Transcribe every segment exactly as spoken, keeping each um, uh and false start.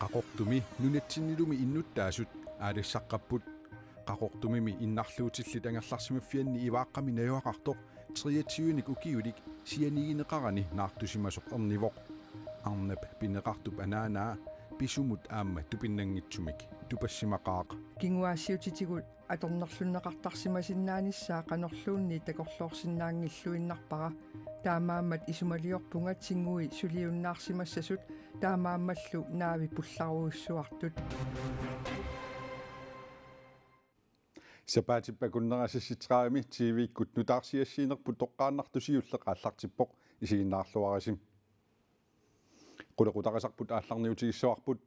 Qaqortumi nunatsinnilumi innuttaasut aalassaqqapput. Qaqortumimi innarluutillit angerlarsimaffianni Ivaaqqami najugaqartoq treogtyvenik ukiulik sianigineqarani naartusimasoq ernivoq. Arnap pineqartup anaanaa pisumut aamma tupinnanngitsumik tupassimaqaaq. Kinguaassiutitigut atornerlunneqartarsimasinnaanissaa qanorluunniit takorloorsinnaanngilluinnarpara. Taamaammat isumaliorpunga tingui suliunnaarsimassasut, taamaammallu naavi pullarujussuartut. Sapaatip akunnera seksogtredivemi T V-kkut nutaarsiassiinerput toqqaannartoq siulleq aallartippoq, isiginnaarluarisi. Qulequtarisarput aallarniutigissavarput.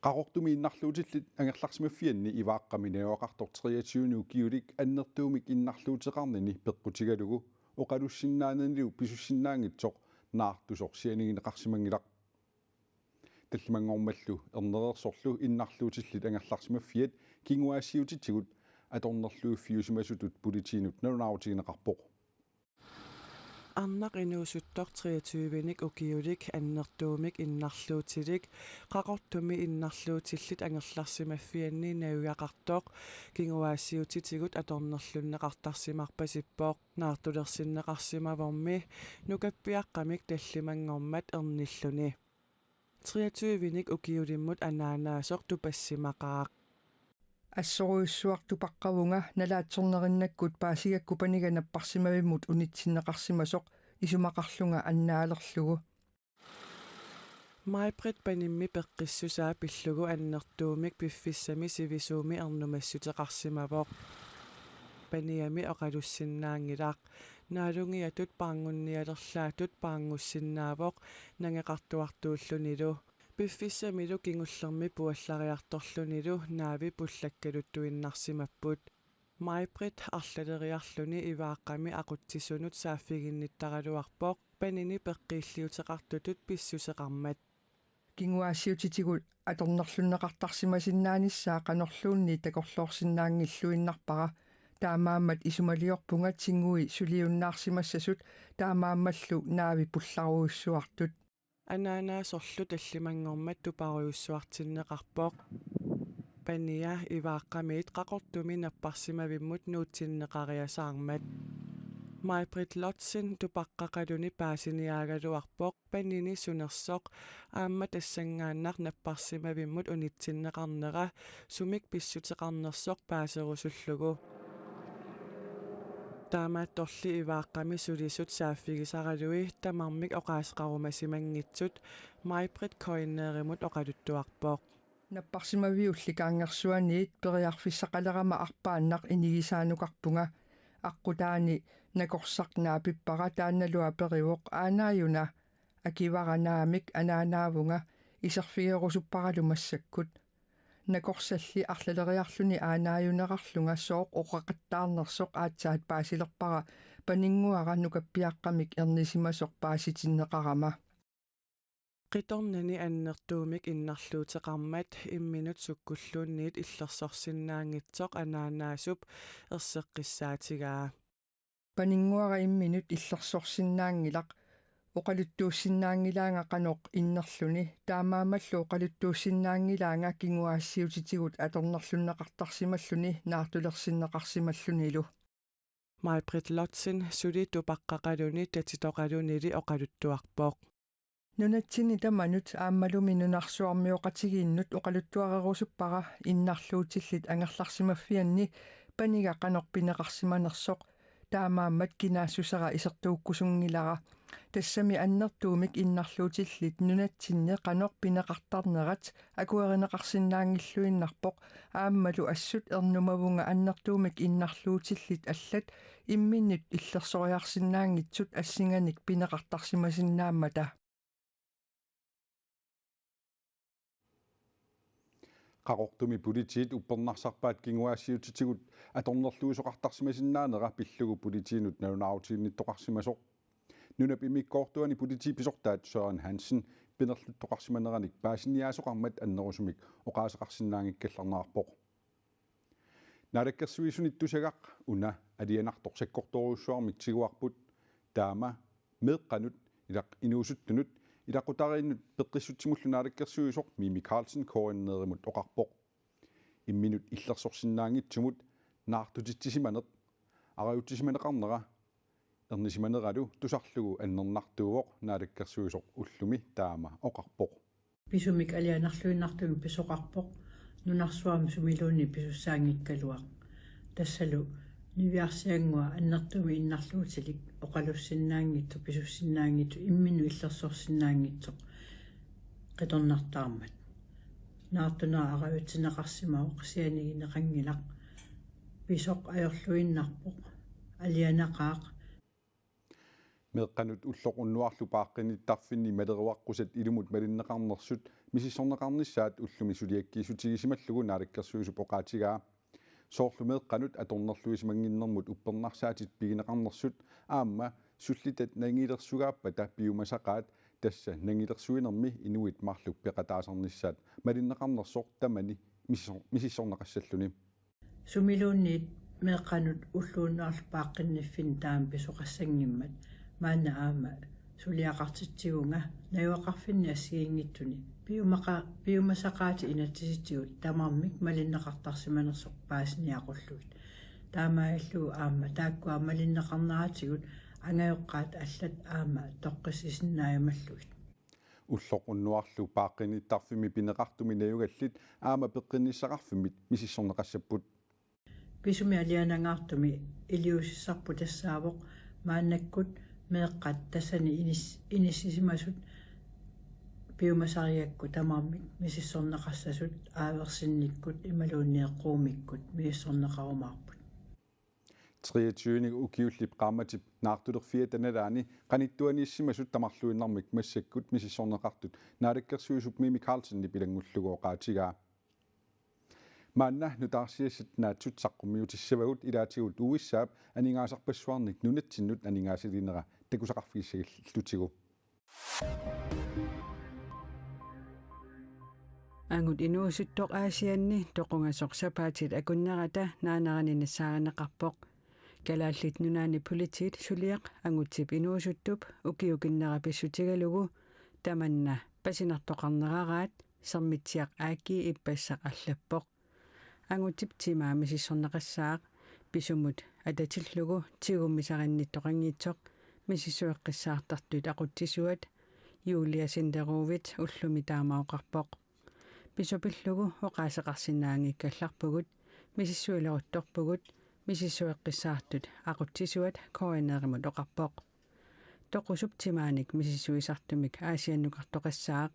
Qaqortumi innarluutillit angerlarsimaffianni Ivaaqqami najugaqartoq treogtyvenik ukiulik annertuumik innarluuteqarnini peqqutigalugu oqalussinnaananilu pisussinnaanngitsoq naartusoq sianigineqarsimanngilaq. Tallimanngormallu ernereersorlu innarluutillit angerlarsimaffiat kinguaassiutitigut atornerluiffiusimasutut politiinut nalunaarutigineqarpoq. Arnaq inuusuttoq treogtyvenik ukiulik annertuumik innarluutilik Qaqortumi innarluutillit angerlarsimaffianni najugaqartoq kinguaassiutitigut atornerlunneqartarsimarpasippoq. Naartulersinneqarsimavormi nukappiaqqamik tallimanngormat ernilluni. Treogtyvenik ukiulimmut anaanaasoq tupassimaqaaq. Assorujussuaq tupaqqavunga nalaatsornerinnakkut paasigakku paniga napparsimavimmut unitsinneqarsimasoq isumaqarlunga annaalerlugu. Maj-Britt panimmi peqqissusaa pillugu annertuumik piffissami sivisuumi ernumassuteqarsimavoq. Paniami oqalussinnaanngilaq. Naalungiatut paarngunnialerlaatut paarngussinnaavoq nangeqartuartuullunilu. Piffissamilu kingullermi puallariartorlunilu naavi pullakkaluttuinnarsimapput. Maj-Britt arlaleriarluni Ivaaqqami aqutsisunut saaffiginnittaraluarpoq panini peqqiilliuteqartutut pissuseqarmat. Kinguaassiutitigut atornerlunneqartarsimasinnaanissaa qanorluunniit takorloorsinnaanngilluinnarpara. Taamaammat isumaliorpunga tingui suliunnaarsimassasut, taamaammallu naavi pullarujussuartut. Anaanaasorlu tallimanngormat tuparujussuartinneqarpoq. Pania Ivaaqqamiit Qaqortumi napparsimavimmut nuutsinneqariasaarmat. Maj-Britt Lotzen tupaqqaqaluni paasiniaagaluarpoq panini sunersoq aamma tassanngaannaq napparsimavimmut unitsinneqarnera sumik pissuteqarnersoq paaserusullugu. Taamaattorli Ivaaqqami sulisut saaffigisaralui tamarmik oqaaseqarumasimanngitsut Maj-Britt Koinerimut oqaluttuarpoq. Napparsimaviulli Kangersuaniit periarfissaqalerama arpaannaq inigisaanukarpunga. Aqqutaani nakorsaq naapippara, taannalu aperivoq: "Aanaajuna?" Akivara: "Naamik, anaanaavunga." Iserfigerusupparalu massakkut. Nakorsalli arlaleriarluni aanaajunerarlunga sooq oqaqattaarnersoq aatsaat paasilerpara, paninnguara nukappiaqqamik ernisimasoq paasitinneqarama. Qitornani annertuumik innarluuteqarmat imminut sukkulluunniit illersorsinnaanngitsoq anaanaasup erseqqissaatigaa. Paninnguara imminut illersorsinnaanngilaq. Oqaluttuussinnaanngilaanga qanoq innerluni, taamaammallu oqaluttuussinnaanngilaanga kinguaassiutitigut atornerlunneqartarsimalluni naartulersinneqarsimallunilu. Maj-Britt Lotzen suli tupaqqaqaluni tatitoqalunili oqaluttuarpoq. Nunatsinni tamanut aammalumi nunarsuarmioqatigiinnut oqaluttuarerusuppara innarluutillit angerlarsimaffianni paniga qanoq pineqarsimanersoq, taamaammat kinaassusera isertuukkusunngilara. Tassami annertuumik innarluutillit nunatsinni qanoq pineqartarnerat akuerineqarsinnaanngilluinnarpoq, aammalu assut ernumavunga annertuumik innarluutillit allat imminnut illersoriarsinnaanngitsut assinganik pineqartarsimasinnaammata. Qaqortumi politiit uppernarsarpaat kinguaassiutitigut atornerluisoqartarsimasinnaanera pillugu politiinut nalunaarutiginnittoqarsimasoq. Nunap immikkoortuani politiit pisortaat Søren Hansen pinerluttoqarsimaneranik paasiniaasoqarmat annerusumik oqaaseqarsinnaanngikkallarnerarpoq. Naalakkersuisunit tusagaq una alianartoq sakkortoorujussuarmik tiguarput, taama meeqqanut ilaq inuusuttunut ilaqutariinnut peqqissutsimullu naalakkersuisoq Mimi Karlsen K N R-imut oqarpoq. Imminut illersorsinnaanngitsumut naartutitsisimaneq arajutsisimaneqarnera ernisimaneralu tusarlugu annernartuuvoq, naalakkersuisoq ullumi taama oqarpoq. Pisumik alianarluinnartumik pisoqarpoq nunarsuarmi sumiluunniit pisussaanngikkaluaq. Tassalu niviarsiannguaq annertuumik innarluutilik oqalussinnaanngitsoq, pisussinnaanngitsoq, imminut illersorsinnaanngitsoq qitornartaarmat. Naartunera arajutsineqarsimavoq, sianigineqanngilaq. Pisoq ajorluinnarpoq, alianaqaaq. Meeqqanut ulloq unnuarlu paaqqinnittarfinni maleruaqqusat ilumut malinneqarnersut misissorneqarnissaat ullumi suliakkiissutigisimallugu naalakkersuisup oqaatigaa. Soorlu meeqqanut atornerluisimannginnermut uppernarsaatit pigineqarnersut aamma sullitat nangilersugaappata piumasaqaat, tassa nangilersuinermi inuit marluk peqataasarnissaat malinneqarnersoq tamani misissor-, misissorneqassalluni. Sumiluunniit meeqqanut ulloq unnuarlu paaqqinniffinni taama pisoqassanngimmat maanna aamma suliaqartitsivunga najugaqarfinni assigiinngitsuni piumaqa-, piumasaqaatit inatsisitigut tamarmik malinneqartarsimanersoq paasiniaqullugit. Taamaalillugu aamma taakkua malinneqarneratigut angajoqqaat allat aamma toqqissisinnaajummallugit. Ulloq unnuarlu paaqqinnittarfimmi pineqartumi najugallit aamma peqqinnissaqarfimmit misissorneqassapput. Pisumi alianangaartumi iliuusissarput tassaavoq maannakkut meeqqat tassani inis-, inissisimasut piumasarigakkut tamarmik misissorneqassasut aaversinnikkut imaluunniit eqquumikkut misissorneqarumaarput. Treogtyvenik ukiullip qaammatip naartulerfiata nalaani qanittuaniissimasut tamarluinnarmik massakkut misissorneqartut naalakkersuisup Mimi Karlsenip ilanngullugu oqaatigaa. Maanna nutaarsiassat naatsut saqqummiutissavagut, ilaatigut U S A-p aningaasarpassuarnik nunatsinnut aningaasaliinera takusaqarfigissagallutigu. Angut inuusuttoq Aasianni toqungasoq sapaatit akunnerata naanerani nassaarineqarpoq. Kalaallit Nunaanni Politiit suliaq angutsip inuusuttup ukiukinnera pissutigalugu tamanna pasinartoqarneraraat Sermitsiaq A G ippassaq allappoq. Angutsip timaa misissorneqassaaq, pisumut atatillugu tigummisarinnittoqanngitsoq misissueqqissaartartut aqutsisuat Julia Senderovit ullumi taama oqarpoq. Pisupillugu oqaaseqarsinnaanngikkallarpugut, misissuileruttorpugut, misissueqqissaartut aqutsisuat K N R-imut oqarpoq. Toqusup timaanik misissuisartumik Aasiannukartoqassaaq.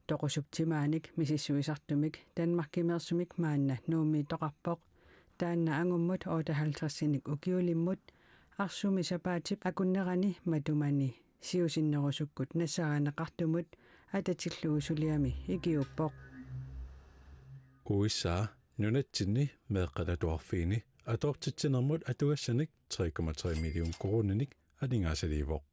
Toqusup timaanik misissuisartumik Danmarkimeersumik maanna Nuummiittoqarpoq. Taanna angummut otteoghalvtredsinik ukiulimmut arsumi sapaatip akunnerani matumani siusinnerusukkut nassaarineqartumut atatillugu suliami ikiuuppoq. U S A nunatsinni meeqqat atuarfiini atuartitsinermut atugassanik tre komma tre million koruuninik aningaasaliivoq.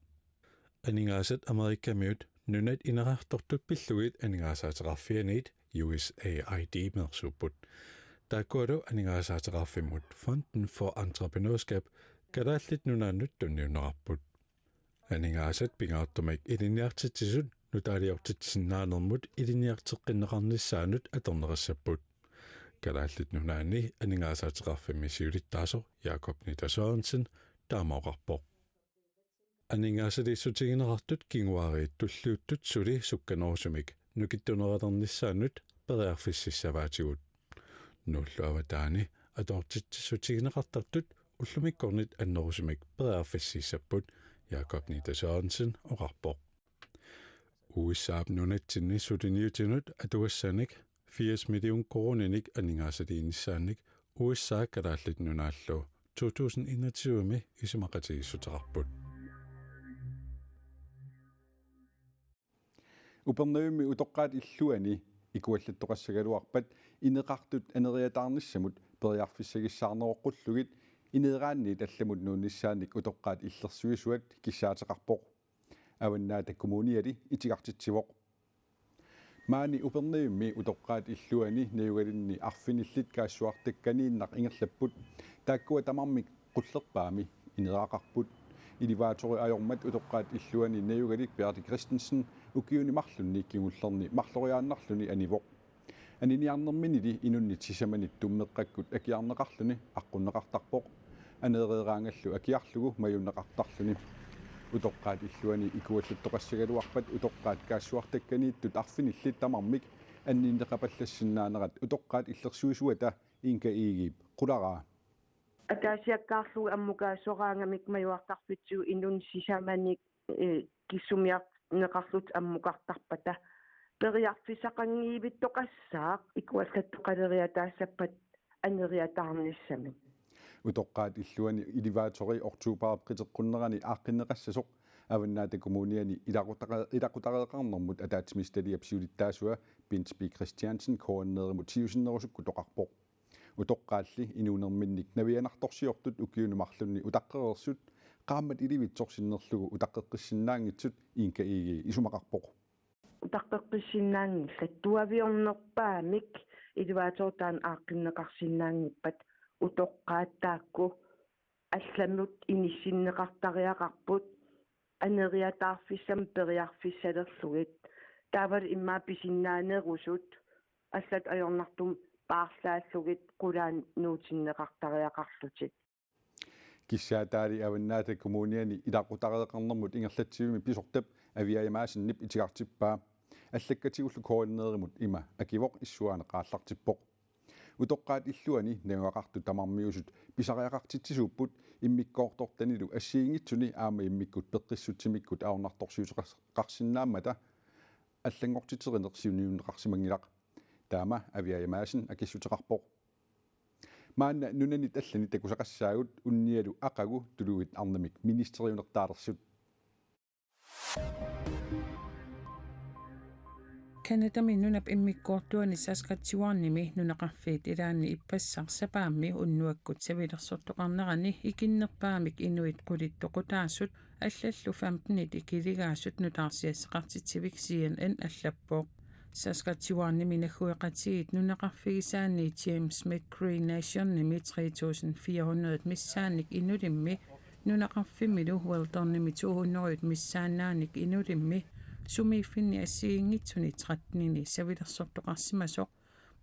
Aningaasat Amerikamiut nunat ineriartortut pillugit aningaasaateqarfianiit U S A I D-meersuupput. Taakkualu aningaasaateqarfimmut Fonden for Entreprenørskab Kalaallit Nunaannut tunniunnerarput. Aningaasat pingaartumik ilinniartitsisut nutaaliortitsisinnaanermut ilinniarteqqinneqarnissaannut atorneqassapput. Kalaallit Nunaanni aningaasaateqarfimmi siulittaasoq Jakob Nitter Sørensen taama oqarpoq. Aningaasaliissutigineqartut kinguaariit tulliuttut suli sukkanerusumik nukittunerulernissannut periarfissiissavaatigut. Nuullu avataani atuartitsissutigineqartartut ullumikkornit annerusumik periarfissiissapput, Jakob Nitter Sørensen oqarpoq. U S A-p nunatsinni suliniutinut atugassanik firs million koruuninik aningaasaliinissaannik U S A Kalaallit Nunaallu to tusind enogtyve-mi isumaqatigiissuteqarput. Upernavimmi utoqqaat illuanni ikuallattoqassagaluarpat ineqartut aneriataarnissamut periarfissagissaarneroqqullugit ineeraanniit allamut nuunnissaannik utoqqaat illersuisuat kissaateqarpoq. Avannaata Kommuniali itigartitsivoq. Maani Upernavimmi utoqqaat illuanni najugalinni arfinillit kaassuartakkaniinnaq ingerlapput. Taakkua tamarmik qullerpaami ineeraqarput. Elevatori ajormat utoqqaat illuani najugalik Bjarne Christensen ukiuni marlunni kingullerni marloriaannarluni anivoq. Aniniarnerminili inunnit sisamanik tummeqqakkut akiarneqarluni aqqunneqartarpoq. Aneereeraangallu akiarlugu majunneqartarluni. Utoqqaat illuani ikuallattoqassagaluarpat utoqqaat kaassuartakkaniittut arfinillit tamarmik anninneqapallassinnaanerat utoqqaat illersuisuata Inga Egedep qularaa. Ataasiakkaarlugu ammukaasoraangamik majuartarfitsigut inunnit sisamanik, eh, kissumiarneqarlutik ammukartarpata. Periarfissaqanngivittoqassaaq ikuallattoqaleriataassappat aneriataarnissamik. Utoqqaat illuani elevatori oktobarip qiteqqunnerani aaqqinneqassasoq Avannaata Kommuniani ilaqutare-, ilaqutareeqarnermut ataatsimiititaliap siulittaasua Bent B. Christiansen K N R-imut siusinnerusukkut oqarpoq. Utoqqaalli inuunerminnik navianartorsiortut ukiuni marlunni utaqqereersut qaammat ilivitsoq sinnerlugu utaqqeqqissinnaanngitsut Inga Egede isumaqarpoq. Utaqqeqqissinnaanngillat, tuaviornerpaamik elevatori taanna aaqqinneqarsinnaanngippat utoqqaat taakku allamut inissinneqartariaqarput aneriataarfissamik periarfissalerlugit. Taavalu immaqa pisinnaanerusut allat ajornartumik paarlaallugit qulaani nuutinneqartariaqarlutik. Kissaataali Avannaata Kommuniani ilaqutareeqarnermut ingerlatsivimmi pisortap Aviaja Madsenip itigartippaa. Allakkatigullu K N R-imut ima akivoq issuaaneq aallartippoq. Utoqqaat illuani najugaqartut tamarmiusut pisariaqartitsisuupput immikkoortortanilu assigiinngitsuni aamma immikkut peqqissutsimikkut ajornartorsiuteqarsinnaammata allanngortiterineq siunniunneqarsimanngilaq. Taama Aviaja Madsen akissuteqarpoq. Maanna nunanit allanit takusaqassaagut unnialu aqagu tuluit arnamik ministeriunertaalersut. Canadami nunap immikkoortuani Saskatchewanimi nunaqarfiit ilaanni ippassaq sapaammi unnuakkut savilersortoqarnerani ikinnerpaamik inuit qulit toqutaasut allallu femtenit ikiligaasut nutaarsiassaqartitsivik C N N allappoq. Saskatchewanimi naggueqatigiit nunaqarfigisaanni James Smith Cree Nationimi tre tusind fire hundrede missaannik inulimmi nunaqarfimmilu Weldonimi to hundrede missaannaannik inulimmi sumiiffinni assigiinngitsuni trettenini savilersortoqarsimasoq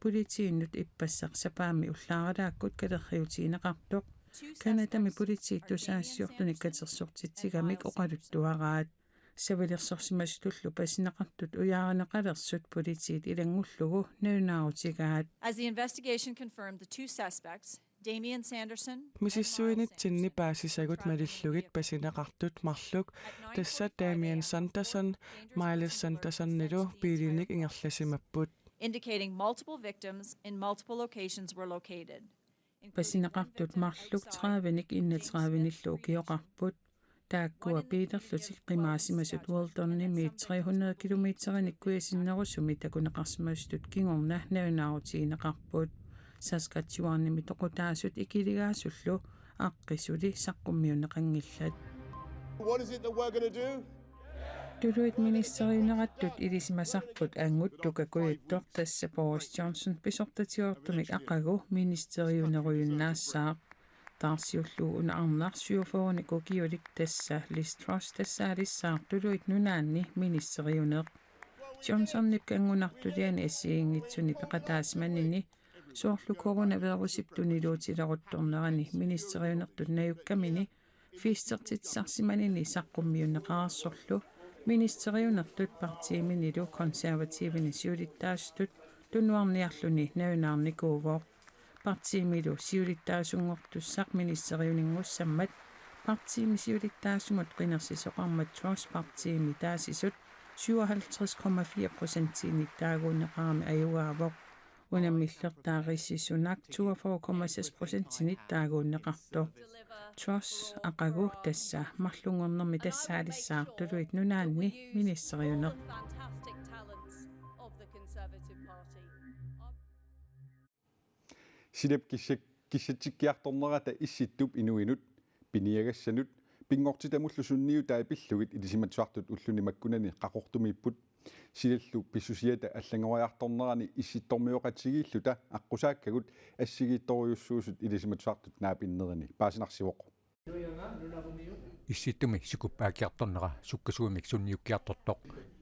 politiinut ippassaq sapaammi ullaaralaakkut kalerriutigineqartoq. Canadami politiit tusagassiortunik katersortitsigamik oqaluttuaraat. Savilersorsimasutullu passineqartut ujaarineqalersut politiit ilanngullugu nalunaarutigaat. As the investigation confirmed, the two suspects, Damien Sanderson and Misissuinitsinni Miles Sanderson, paasisagut malillugit passineqartut marluk, tassa Damien Sanderson, Miles Sandersonilu biilinik ingerlasimapput. Indicating multiple victims in multiple locations were located. Passineqartut marluk tredivenik enogtredivenillu ukioqarput. Taakkua biilerlutik qimaasimasut Weldonimi tre hundrede kilometerinik kujasinnerusumi takuneqarsimasutut kingorna nalunaarutigineqarput. Saskatchewanimi toqutaasut ikiligaasullu aqqi suli saqqummiunneqanngillat. What is it that we're gonna do? Tuluit ministeriunerattut ilisimasarput angut tukakujuttoq, tassa Boris Johnson pisortatigoortumik aqagu ministeriunerujunnaassaaq. Taarsiullugu una arnaq syvogfyrrenik ukiulik, tassa Liz Truss tassaalissaaq Tuluit Nunaanni ministeriuneq. Johnsonip kanngunartuliani assigiinngitsuni peqataasimanini soorlu coronavirusip tuniluutileruttornerani ministeriunertut najukkamini fiistertitsisarsimanini saqqummiunneqareersorlu ministeriunertut partiiminilu Konservativini siulittaasutut tunuarniarluni nalunaarnikuuvoq. Partiimilu siulittaasunngortussaq ministeriuninngussammat partiimi siulittaasumut qinersisoqarmat Truss partiimi taasisut syvoghalvtreds komma fire procentiinit taaguunneqarami ajugaavoq. Unammillertaa Rishi Sunak toogfyrre komma seks procentiinit taaguunneqartoq. Truss aqagu tassa marlunngornermi tassaalissaaq Tuluit Nunaanni ministeriuneq. Silap kissat-, kissatsikkiartornerata Issittup inuinut, piniagassanut, pinngortitamullu sunniutai pillugit ilisimatusartut ulluni makkunani Qaqortumiipput. Silallu pissusiata allanngoriartornerani issittormioqatigiilluta aqqusaakkagut assigiittorujussuusut ilisimatusartut naapinnerini paasinarsivoq. Issittumi sikup aakkiartornera sukkasuumik sunniukkiartortoq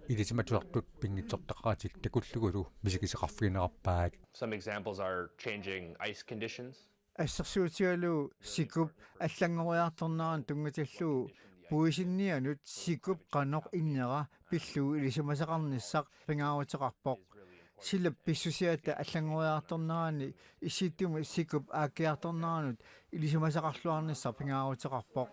ilisimatusartut pinngitsoortaqaratik takullugulu misigisaqarfiginerarpaat. Some examples are changing ice conditions. Assersuutigalugu sikup allanngoriartornerani tunngatillugu puisinnianut sikup qanoq innera pillugu ilisimasaqarnissaq pingaaruteqarpoq. Silap pissusiata allanngoriartornerani Issittumi sikup aakkiartorneranut ilisimasaqarluarnissaq pingaaruteqarpoq.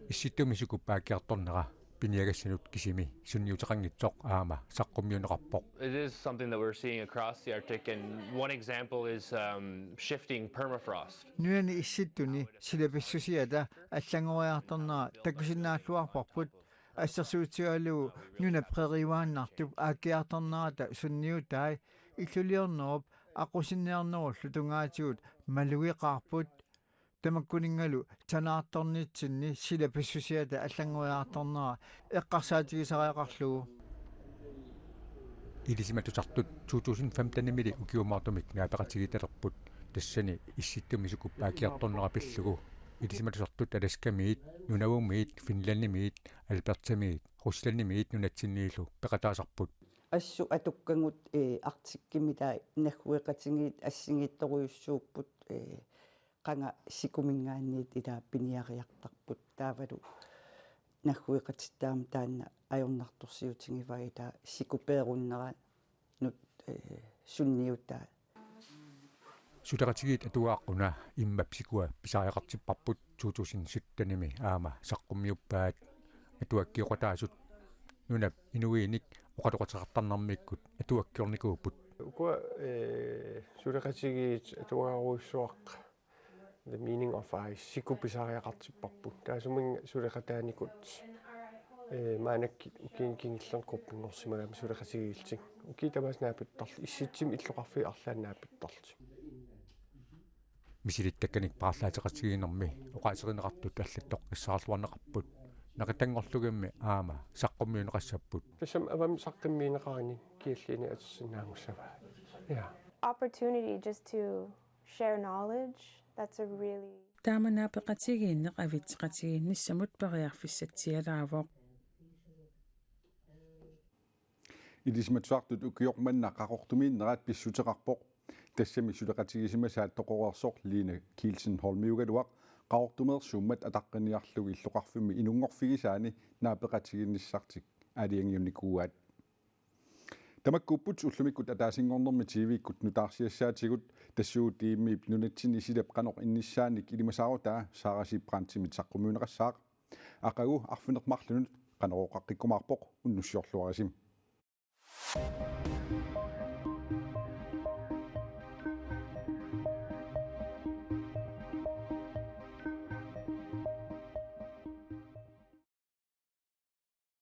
Issittumi sikup aakkiartornera piniagassanut kisimi sunniuteqanngitsoq aamma saqqummiunneqarpoq. It is something that we're seeing across the Arctic, and one example is um, shifting permafrost. Nunani Issittuni silap pissusiata allanngoriartornera takusinnaalluarparput, assersuutigalugu nunap qeriuaannartup aakkiartornerata sunniutai illuliornerup aqqusinniarnerullu tungaatigut malugeqaarput. Tamakkuninngalu sanaartornitsinni silap pissusiata allanngoriartornera eqqarsaatigisariaqarlugu. Ilisimatusartut to tusind femtenimili ukiumoortumik naapeqatigiittalerput, tassani Issittumi sikup aakkiartornera pillugu ilisimatusartut Alaskamiit, Nunavumiit, Finlandimiit, Albertamiit, Ruslandimiit nunatsinniillu peqataasarput. Assut atukkagut, eh, Arcticimi taava naggueqatigiit assigiittorujussuupput, eh, qanga sikuminngaanniit ilaa piniariartarput, taavalu naggueqatitta aamma taanna ajornartorsiutigivaa ilaa sikup peerunneranut, eh, sunniutaa. Suleqatigiit atuagaq una immap sikua pisariaqartipparput to tusind syttenimi aamma saqqummiuppaat. Atuakkioqataasut nunap inuinik oqaloqateqartarnermikkut atuakkiornikuupput. Ukua, eh, suleqatigiit atuagarujussuaq The Meaning of Ice sikup pisariaqartipparput. Taassuminnga suleqataanikut, eh, maannakkut ukiuni kingullerni gruppinngorsimagami suleqatigiillutik. Ukiut tamaasa naapittarlutik, Issitsimut illoqarfiit arlaanni naapittarlutik. Misilittakkanik paarlaateqatigiinnermi oqaaserineqartut allattoqqissaarluarneqarput. Naqittanngorlugimmi aamma saqqummiunneqassapput. Tassami avammut saqqummiunneqarani kialliini atorsinnaanngussavaa. Ja. Opportunity just to share knowledge. That's a really Taama naapeqatigiinneq avitseqatigiinnissamut periarfissatsialaavoq. Ilisimatusartut ukioq manna Qaqortumiinnerat pissuteqarpoq. Tassami suleqatigisimasaat toqoreersoq Line Kielsen Holmiugaluaq Qaqortumeersuummat ataqqiniarlugu illoqarfimmi inunngorfigisaani naapeqatigiinnissartik aalajangiunnikuuaat. Tamakkuupput ullumikkut ataasinngornermi T V-kkut nutaarsiassaatigut, tassuugu D M-ip nunatsinni silap qanoq innissaanik ilimasaarutaa Sara Schibrandtimit saqqummiunneqassaaq. Aqagu arfineq-marlunut Qanorooqaqqikkumaarpoq, unnussiorluarisi.